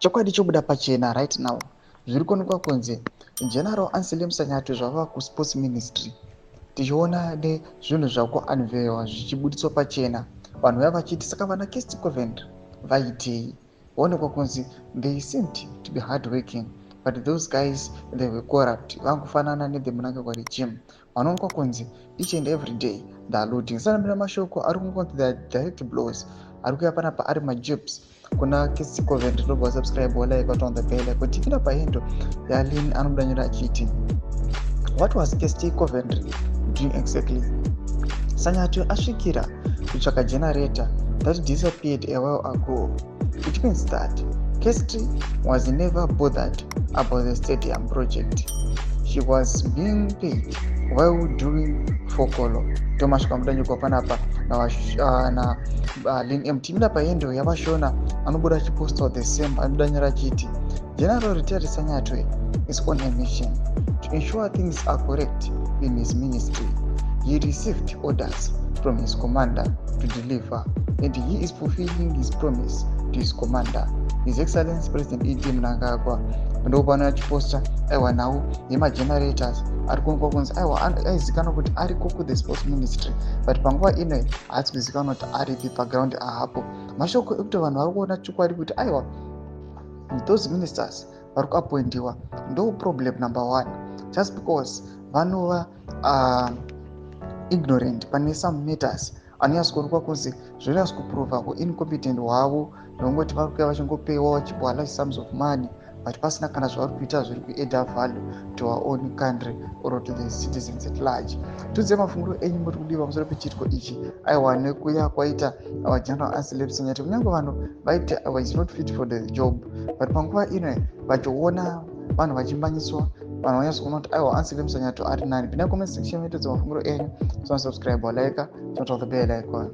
Chokwadi chobuda pachena right now, zviri kuonekwa kunzi General Anselem Sanyatwe zvava kuSports Ministry. Tichiona nezvinhu zvakuunveilwa, zvichibudiswa pachena, vanhu vaya vachiti, "Saka vana Kirsty Coventry vaitei?" Vaonekwa kunzi they seemed to be hard working, but those guys, they were corrupt. Vangofanana nethe Mnangagwa regime. Vanoonekwa kunzi each and every day they are looting. Sanambira mashoko ari kungonzi they are direct blows ari kuuya panapa, ari majibs kuna Kirsty Coventry. Ndobva subscribe, walike, on the bell icon. Tipinda pahandle yaLin, anobuda nyora achiti, "What was Kirsty Coventry doing exactly? Sanyatwe asvikira kutsvaka generator that disappeared a while ago. It means that Kirsty was never bothered about the stadium project. She was being paid while doing fokolo." Tomasvika mudanyikwa panapa na Lin Mt. Mida pahandle yavashona, anobuda achiposta the same. Anobuda nyora achiti, "General retired Sanyatwe is on a mission to ensure things are correct in his ministry. He received orders from his commander to deliver, and he is fulfilling his promise to his commander, His Excellence President ED Mnangagwa." Ndopano achiposta, aiwa, nhau yemagenerators ari kuonekwa kunzi, aiwa, aizikanwa kuti ariko kuthe Sports Ministry, but panguva ino haasi kuzikanwa kuti aripi paground ahapo. Mashoko ekuti vanhu vari kuona chokwadi kuti, aiwa, those ministers vari kuappointiwa ndo problem number one, just because vanova ignorant pane some matters anonyatso kuonekwa kunzi zvinonyatso kuprova kuincompetent hwavo, nekungoti vari kuya vachingopewa, vachipiwa large sums of money, but pasina kana zvavari kuita zviri kuadda value to our own country or to the citizens at large. Tiudzei mafungiro enyu, muri kudii pamusoro pechiitiko ichi, aiwa, nekuya kwaita our General Anselem Sanyatwe? Kunyange vanhu vaiti, aiwa, is not fit for the job, but panguva ino vachiona vanhu vachimanyiswa, vanhu vanyatsokuona kuti, aiwa, Anselem Sanyatwe ari nani. Pinda comment section, mutiudze mafungiro enyu. Subscribe, like, turn on the bell icon.